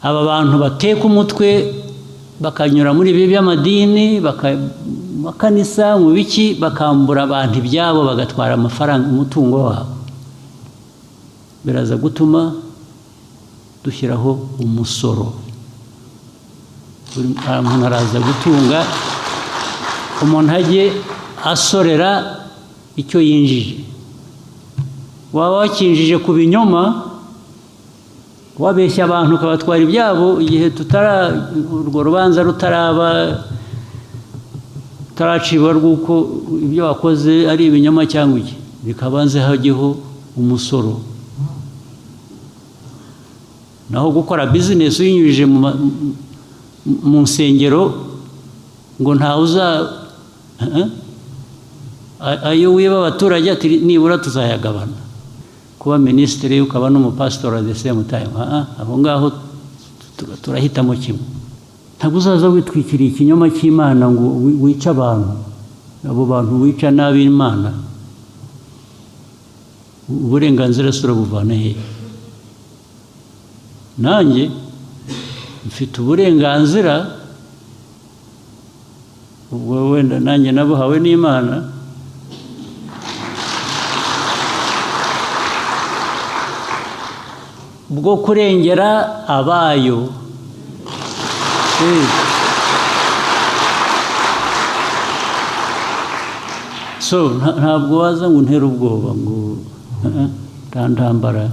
Aba bantu bateka umutwe bakanyura muri ibi by'amadini, makanisa, mu biki, bakambura abantu ibyabo, bagatwara amafaranga, umutungo wabo, biraza gutuma dushyiraho umusoro. Buri muntu araza gutunga, umuntu ajye asorera icyo yinjije. Waba wakinjije ku binyoma, wabeshya abantu ukabatwara ibyabo, igihe tutara urwo rubanza rutaraba, rutaracibwa rw'uko ibyo wakoze ari ibinyoma cyangwa iki, bikabanze hajyeho umusoro. Naho gukora bizinesi uyinyujije mu nsengero ngo ntawe uza ayo wiba abaturage, ati nibura tuzayagabana. Kuba minisitiri ukaba n'umupasitori at the same time, aho ngaho turahitamo kimwe. Ntabwo uzaza witwikiriye ikinyoma cy'Imana ngo wice abantu. Abo bantu wica n'ab'Imana, uburenganzira si urabuvana hehe? Nanjye mfite uburenganzira, ubwo wenda nanjye nabuhawe n'Imana, bwo kurengera abayo. So ntabwo waza ngo untere ubwoba ngo nta ntambara.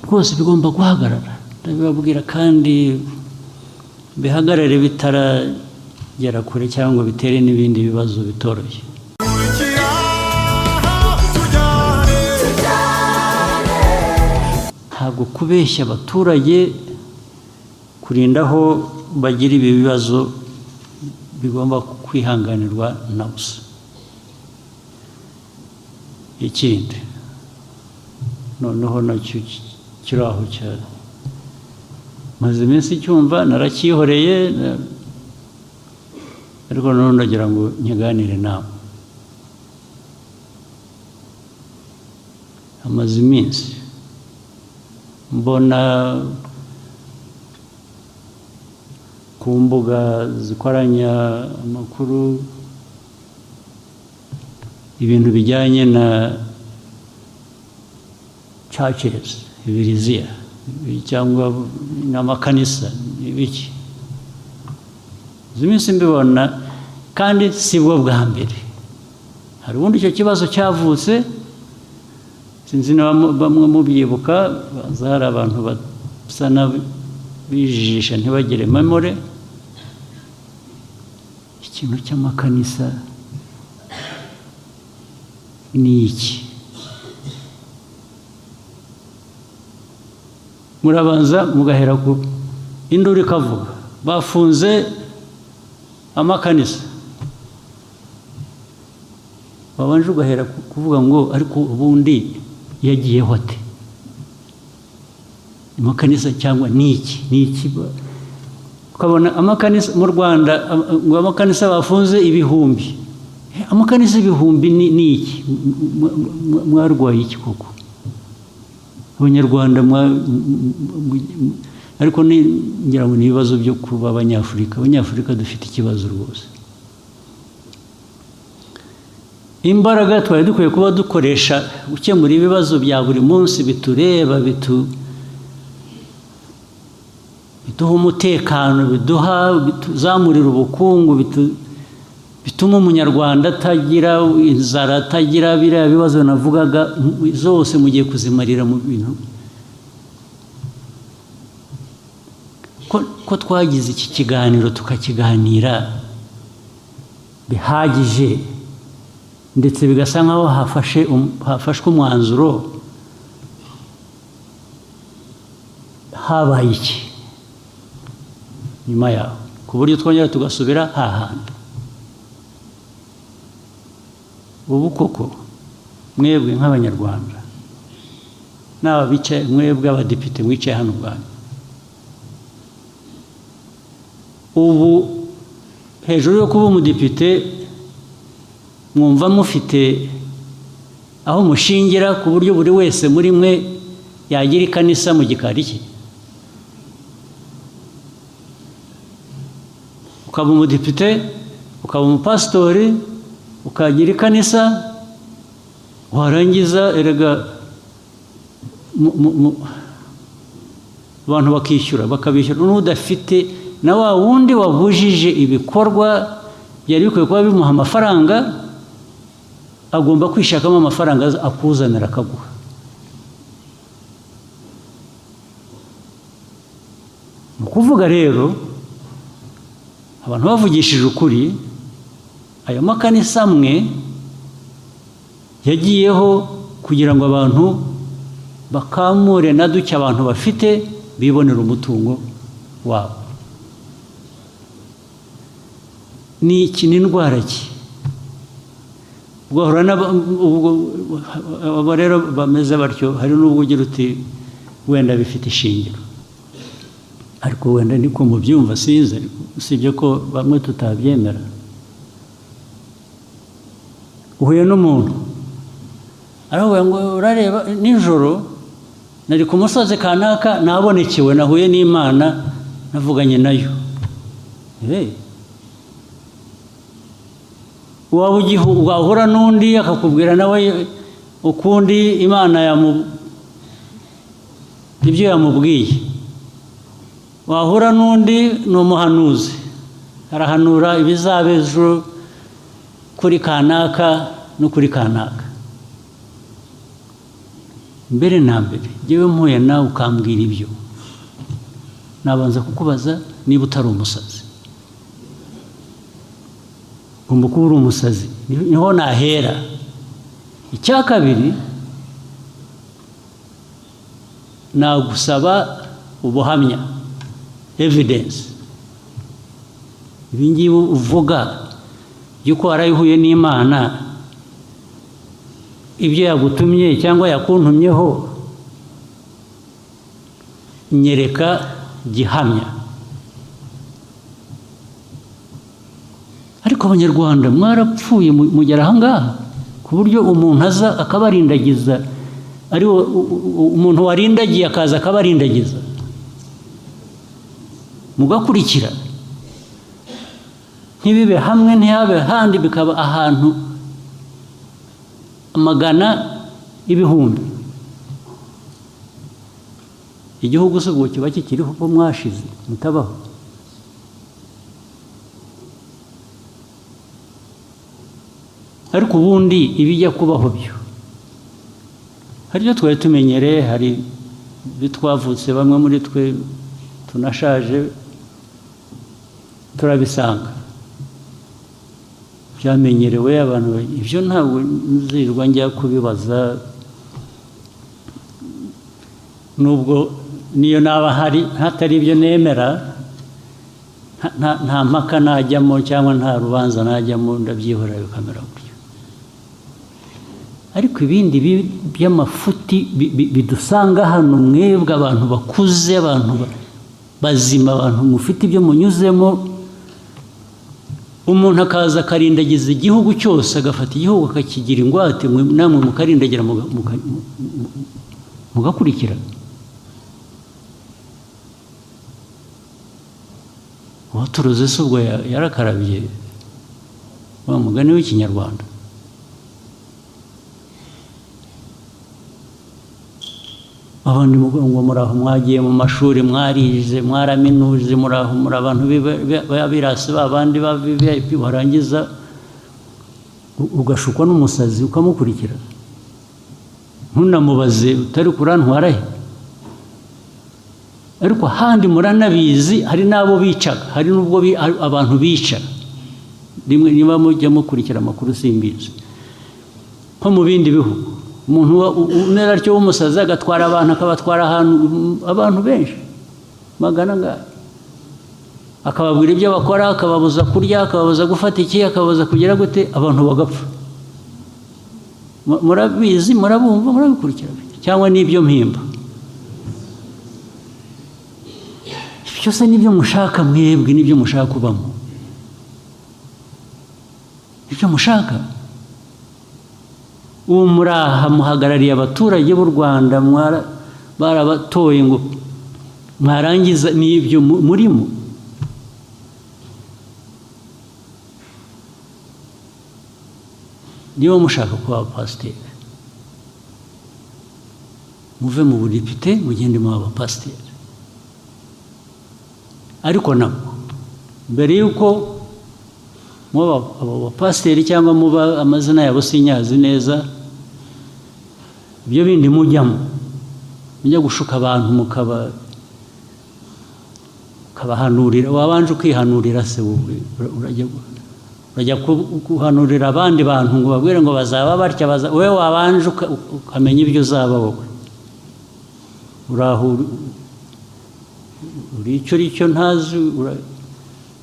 Rwose bigomba guhagarara, ndabibabwira, kandi bihagarare bitaragera kure cyangwa bitere n'ibindi bibazo bitoroshye. Ntabwo kubeshya abaturage, kurinda aho bagira ibi bibazo, bigomba kwihanganirwa na busa. Ikindi noneho nacyo kiri aho cyane, maze iminsi cyumva naracyihoreye, ariko noneho ndagira ngo nkiganire nawe. Amaze iminsi mbona ku mbuga zikoranya amakuru ibintu bijyanye na churches, ibiriziya cyangwa n'amakanisa, ibiki. Izi minsi mbibona, kandi si bwo bwa mbere. Hari ubundi icyo kibazo cyavutse, sinzi niba bamwe mubyibuka, baza hari abantu basa n'abijijisha ntibagire memory. Ikintu cy'amakanisa ni iki? Murabanza mugahera ku induru ikavuga bafunze amakanisa, wabanje ugahera kuvuga ngo ariko ubundi yagiyeho ate amakanisa, cyangwa ni iki, ni iki? Ukabona amakanisa mu Rwanda, ngo amakanisa bafunze ibihumbi, amakanisa ibihumbi ni iki? Mwarwaye iki koko Abanyarwanda? Ariko ngira ngo ni ibibazo byo kuba Abanyafurika. Abanyafurika dufite ikibazo rwose. Imbaraga twari dukwiye kuba dukoresha gukemura ibibazo bya buri munsi bitureba, biduha umutekano, biduha, bituzamurira ubukungu, bituma Umunyarwanda atagira inzara, atagira biriya bibazo navugaga zose, mugiye kuzimarira mu bintu. Ko twagize iki kiganiro, tukakiganira bihagije, ndetse bigasa nkaho hafashwe umwanzuro, habaye iki nyuma yaho ku buryo twongera tugasubira hahandi? Ubu koko mwebwe nk'Abanyarwanda, n'aba bicaye, mwebwe abadepite mwicaye hano ubwanyu, ubu hejuru yo kuba umudepite, mwumva mufite Aho mushingira ku buryo buri wese muri mwe yagira ikanisa mu gikari cye, ukaba umudepite, ukaba umupasitori, ukagira ikanisa, warangiza erega abantu bakishyura, bakabishyura n'udafite, na wa wundi wabujije ibikorwa byari bikwiye kuba bimuha amafaranga, agomba kwishakamo amafaranga akuzanira akaguha. Ni ukuvuga rero, abantu bavugishije ukuri, ayo makanisa amwe yagiyeho kugira ngo abantu bakamure na duke abantu bafite, bibonera umutungo wabo. Ni iki? Ni indwara ki? Ugahura ubwo abo rero bameze batyo, hari n'ubwo ugira uti wenda bifite ishingiro, ariko wenda niko mubyumva, sinzi, usibye ko bamwe tutabyemera. Uhuye n'umuntu aravuga ngo urareba nijoro nari ku musozi kanaka, nabonekewe, nahuye n'Imana, navuganye nayo. Waba wahura n'undi akakubwira nawe ukundi Imana ibyo yamubwiye. Wahura n'undi ni umuhanuzi, arahanura ibizaba ejo kuri kanaka no kuri kanaka. Mbere na mbere njyewe mpuye nawe ukambwira ibyo, nabanza kukubaza niba utari umusazi. Ugomba kuba uri umusazi, niho nahera. Icya kabiri, nagusaba ubuhamya, evidence. Ibi ngibi uvuga yuko warayihuye n'Imana, ibyo yagutumye cyangwa yakuntumyeho, nyereka gihamya. Ariko Abanyarwanda mwarapfuye mugera aha ngaha, ku buryo umuntu aza akabarindagiza, ari umuntu warindagiye akaza akabarindagiza, mugakurikira. Ntibibe hamwe, ntihabe handi, bikaba ahantu amagana, ibihumbi. Igihugu se ubwo kiba kikiriho ko mwashize mutabaho? Ariko ubundi ibijya kubaho byo, hari ibyo twari tumenyereye, hari ibyo twavutse, bamwe muri twe tunashaje turabisanga byamenyerewe abantu. Ibyo ntabwo nzirirwa njya kubibaza, nubwo niyo naba hari hatari ibyo nemera, nta mpaka najyamo cyangwa nta rubanza najyamo, ndabyihorera bikamera gutyo. Ariko ibindi by'amafuti bidusanga hano, mwebwe abantu bakuze, abantu bazima, abantu mufite ibyo munyuzemo, umuntu akaza akarindagiza igihugu cyose, agafata igihugu akakigira ingwate, namwe mukarindagira, mugakurikira. Uwaturuze se ubwo yarakarabye, wa mugani w'Ikinyarwanda? Abandi ngo muraho, mwagiye mu mashuri, mwarize, mwaraminuje, muraho, muri abantu b'abirasi, babandi ba VIP, warangiza ugashukwa n'umusazi ukamukurikira, ntunamubaze utari kurantwara he. Ariko ahandi muranabizi, hari n'abo bicaga, hari n'ubwo abantu bica rimwe, niba mujya mukurikira amakuru simbizi, nko mu bindi bihugu umuntu umera atyo w'umusazi agatwara abantu, akabatwara ahantu, abantu benshi magana angahe, akababwira ibyo bakora, akababuza kurya, akababuza gufata iki, akababuza kugira gute, abantu bagapfa. Murabizi, murabumva, murabikurikira, cyangwa n'ibyo mpimba byose n'ibyo mushaka mwebwe, n'ibyo mushaka kubamo, ibyo mushaka. Ubu muraha muhagarariye abaturage b'u Rwanda, barabatoye ngo mwarangiza n'ibyo murimo. Niba mushaka kuba abapasiteri, muve mu budepite mugende muba abapasiteri. Ariko nabwo mbere y'uko muba abo bapasiteri cyangwa muba amazina yabo sinyazi neza, ibyo bindi mujyamo mujya gushuka abantu mukabahanurira, wabanje ukihanurira se wowe urajya guhanurira abandi bantu ngo babwire ngo bazaba batya, wowe wabanje ukamenya ibyo uzaba wowe. Uraho uri icyo uri cyo ntazi,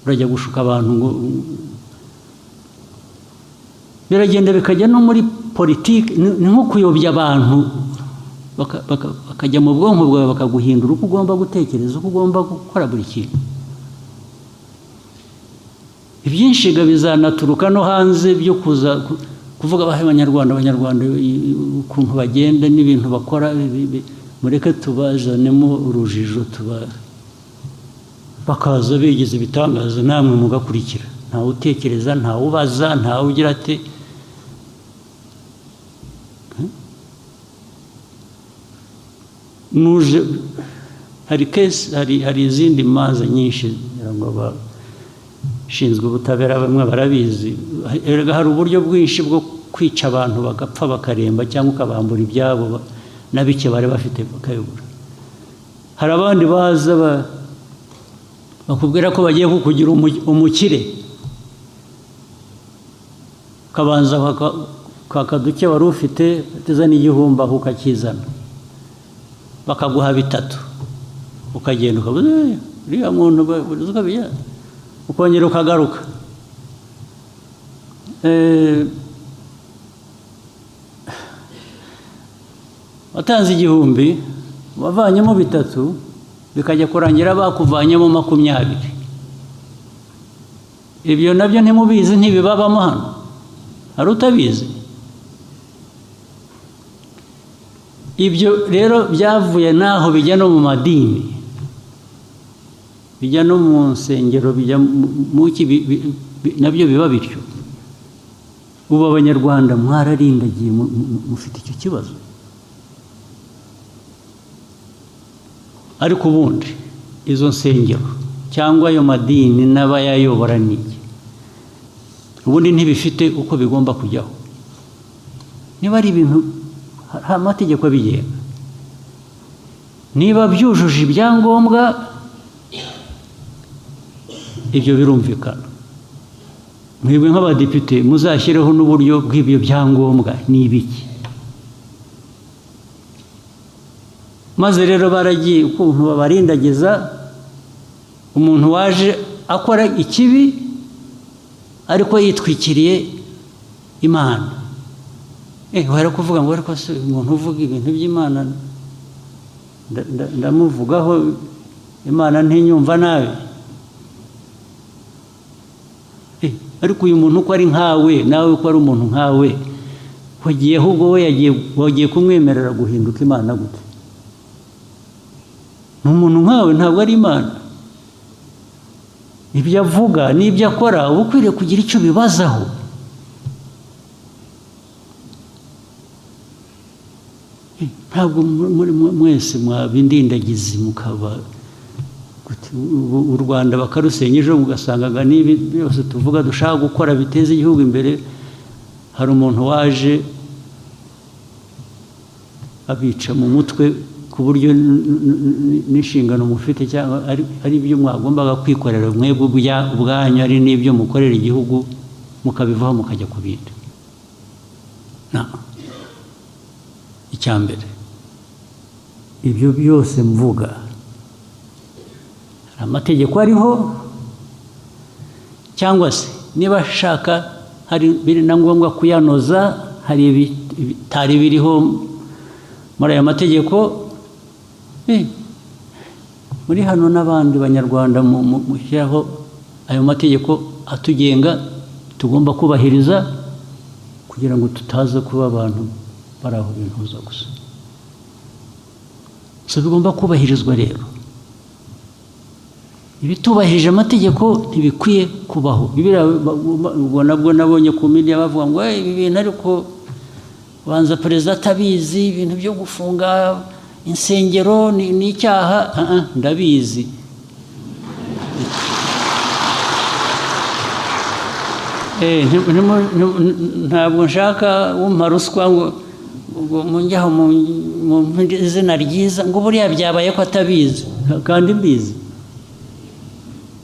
urajya gushuka abantu ngo biragenda bikajya no muri politiki. Ni nko kuyobya abantu bakajya mu bwonko bwawe bakaguhindura uko ugomba gutekereza, uko ugomba gukora buri kintu. Ibyinshi bizanaturuka no hanze byo kuza kuvuga abahe abanyarwanda ukuntu bagenda n'ibintu bakora, mureke tubazanemo urujijo, bakaza bigize ibitangaza namwe mugakurikira. Ntawe utekereza, ntawe ubaza, ntawe ugira ati nuje. Hari case, hari izindi manza nyinshi ngo abashinzwe ubutabera bamwe barabizi. Hari uburyo bwinshi bwo kwica abantu bagapfa bakaremba, cyangwa ukabambura ibyabo na bike bari bafite bakayobora. Hari abandi baza bakubwira ko bagiye kukugira umukire, ukabanza kwaka duke wari ufite, uteza n'igihumbi aho ukakizana, bakaguha bitatu, ukagenda ukabuze uriya muntu ukongera ukagaruka. Watanze igihumbi, wavanyemo bitatu, bikajya kurangira bakuvanyemo 20. Ibyo nabyo ntimubizi, ntibibabamo hano. Hari utabizi? Ibyo rero byavuye naho bijya no mu madini, bijya no mu nsengero, bijya mu ki, nabyo biba bityo. Ubu abanyarwanda mwararindagiye, mufite icyo kibazo. Ariko ubundi izo nsengero cyangwa ayo madini n'abayayobora niki, ubundi ntibifite uko bigomba kujyaho. Niba ari ibintu hari amategeko abigenga, niba byujuje ibyangombwa ibyo birumvikana. Mwebwe nk'abadepite muzashyireho n'uburyo bw'ibyo byangombwa ni ibiki. Maze rero baragiye ukuntu babarindagiza umuntu waje akora ikibi ariko yitwikiriye Imana. Wari kuvuga ngo ariko se umuntu uvuga ibintu by'Imana ndamuvugaho, Imana ntinyumva nabi. Ariko uyu muntu uko ari nkawe, nawe uko ari umuntu nkawe, wagiye ahubwo we wagiye kumwemerera guhinduka Imana gute? Ni umuntu nkawe, ntabwo ari Imana. Ibyo avuga n'ibyo akora uba ukwiriye kugira icyo bibazaho. Ntabwo mwese mwabindindagizi mukaba u Rwanda bakarusenya ejo mugasanga n'ibi byose tuvuga dushaka gukora biteze igihugu imbere. Hari umuntu waje abica mu mutwe ku buryo n'inshingano mufite cyangwa ari ibyo mwagombaga kwikorera mwebwe ubwanyu, ari n'ibyo mukorera igihugu, mukabivaho mukajya ku bindi. Icya mbere, ibyo byose mvuga hari amategeko ariho, cyangwa se niba ashaka hari biri na ngombwa kuyanoza, hari ibitari biriho muri aya mategeko. Muri hano n'abandi banyarwanda mushyiraho ayo mategeko atugenga tugomba kubahiriza Kugira ngo tutaza kuba abantu bari aho bintuza gusa. So bigomba kubahirizwa rero. Ibitubahirije amategeko ntibikwiye kubaho. Ubwo nabwo nabonye ku media bavuga ngo ibi bintu ariko banza perezida atabizi, ibintu byo gufunga insengero ni icyaha. Ndabizi. Ntabwo nshaka umpa ruswa ngo munjyaho mu izina ryiza ngo buriya byabaye ko atabizi kandi mbizi.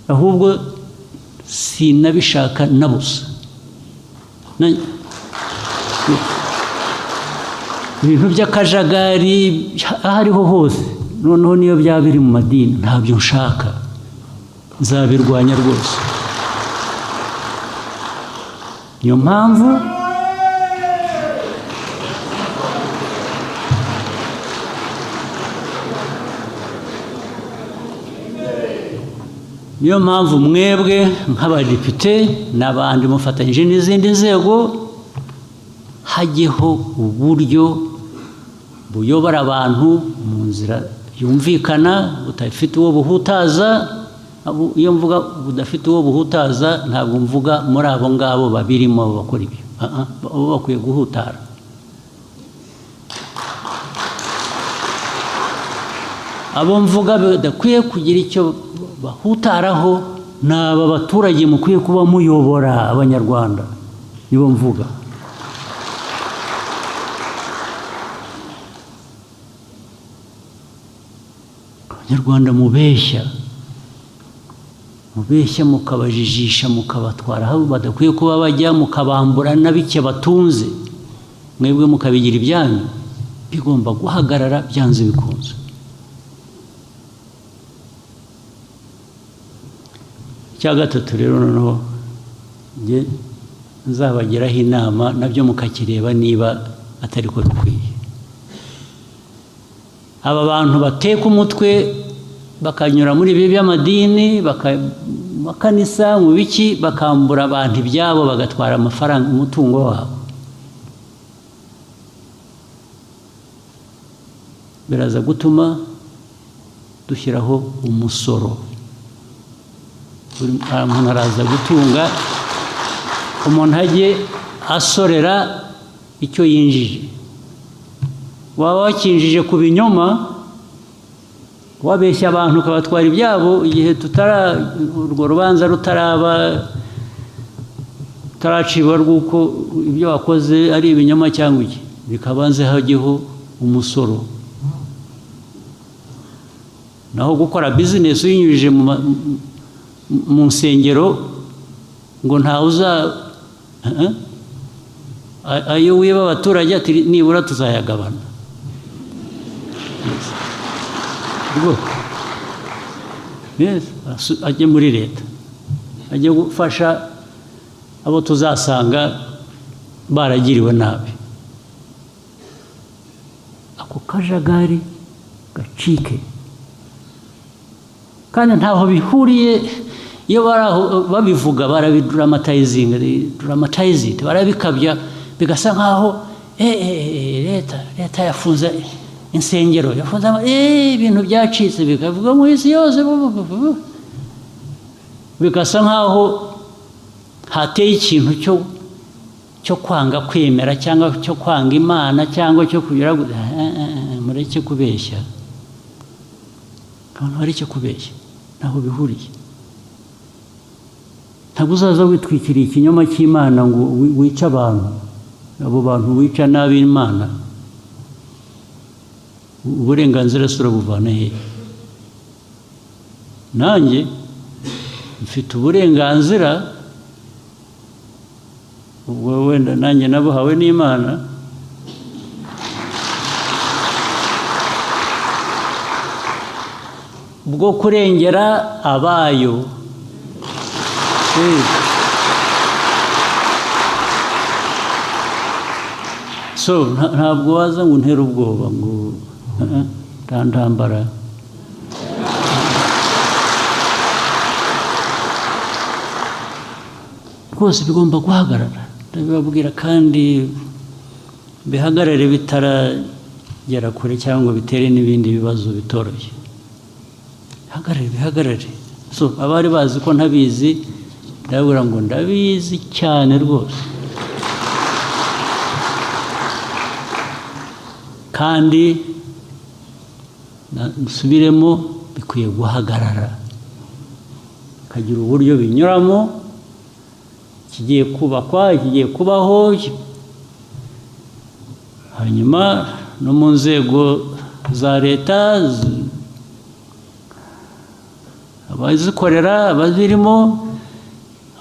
Ahubwo sinabishaka na busa. Ibintu by'akajagari aho ariho hose, noneho niyo byaba biri mu madini ntabyo nshaka, nzabirwanya rwose. Niyo mpamvu mwebwe nk'abadepite n'abandi mufatanyije n'izindi nzego hajyeho uburyo buyobora abantu mu nzira yumvikana, budafite uwo buhutaza. Iyo mvuga budafite uwo buhutaza ntabwo mvuga muri abo ngabo babirimo bakora ibyo, bo bakwiye guhutara. Abo mvuga badakwiye kugira icyo bahutaraho ni aba baturage mukwiye kuba muyobora abanyarwanda, nibo mvuga. Abanyarwanda mubeshya mukabajijisha, mukabatwara aho badakwiye kuba bajya, mukabambura na bike batunze, mwebwe mukabigira ibyanyu, bigomba guhagarara byanze bikunze. Icya gatatu rero noneho njye nzabagiraho inama nabyo mukakireba niba atari ko bikwiye. Aba bantu bateka umutwe bakanyura muri ibi by'amadini, bakanisa mu biki, bakambura abantu ibyabo, bagatwara amafaranga, umutungo wabo, biraza gutuma dushyiraho umusoro. Buri muntu araza gutunga, umuntu ajye asorera icyo yinjije. Waba wakinjije ku binyoma, wabeshya abantu ukabatwara ibyabo, igihe urwo rubanza rutaracibwa rw'uko ibyo wakoze ari ibinyoma cyangwa iki, bikabanze hajyeho umusoro. Naho gukora bizinesi uyinyujije mu nsengero ngo ntawe uza ayo wiba abaturage ati nibura tuzayagabana. Ajye muri leta, ajye gufasha abo tuzasanga baragiriwe nabi. Ako kajagari gacike, kandi ntaho bihuriye. Iyo babivuga barabidramatizinga, dramatize it, barabikabya bigasa nkaho leta yafunze insengero, yafunze ibintu byacitse, bikavuga mu isi yose, bigasa nkaho hateye ikintu cyo kwanga kwemera cyangwa cyo kwanga Imana cyangwa cyo kugira. Mureke kubeshya, abantu bareke kubeshya, ntaho bihuriye. Ntabwo uzaza witwikiriye ikinyoma cy'Imana ngo wice abantu, abo bantu wica nabi Imana, uburenganzira se urabuvana hehe? Nanjye mfite uburenganzira, ubwo wenda nanjye nabuhawe n'Imana, bwo kurengera abayo. So ntabwo waza ngo untere ubwoba ngo ntambara. Rwose bigomba guhagarara. Ndabibabwira kandi bihagarare bitaragera kure cyangwa bitere n'ibindi bibazo bitoroshye. Bihagarare, bihagarare. So abari bazi ko ntabizi, ndababwira ngo ndabizi cyane rwose. Kandi nsubiremo, bikwiye guhagarara, bikagira uburyo binyuramo, ikigiye kubakwa, ikigiye kubaho, hanyuma no mu nzego za leta, abazikorera, abazirimo,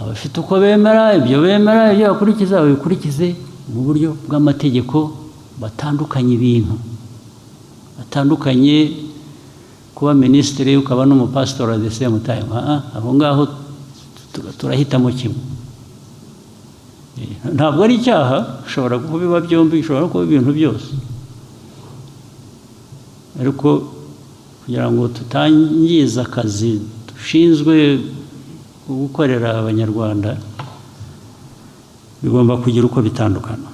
abafite uko bemera, ibyo bemera, ibyo bakurikiza, babikurikize mu buryo bw'amategeko, batandukanye ibintu, batandukanye kuba minisitiri ukaba n'umupasitori at the same time. Aho ngaho turahitamo kimwe. Ntabwo ari icyaha, ushobora kubiba byombi, ushobora kuba ibintu byose, ariko kugira ngo tutangiza akazi dushinzwe gukorera Abanyarwanda, bigomba kugira uko bitandukana.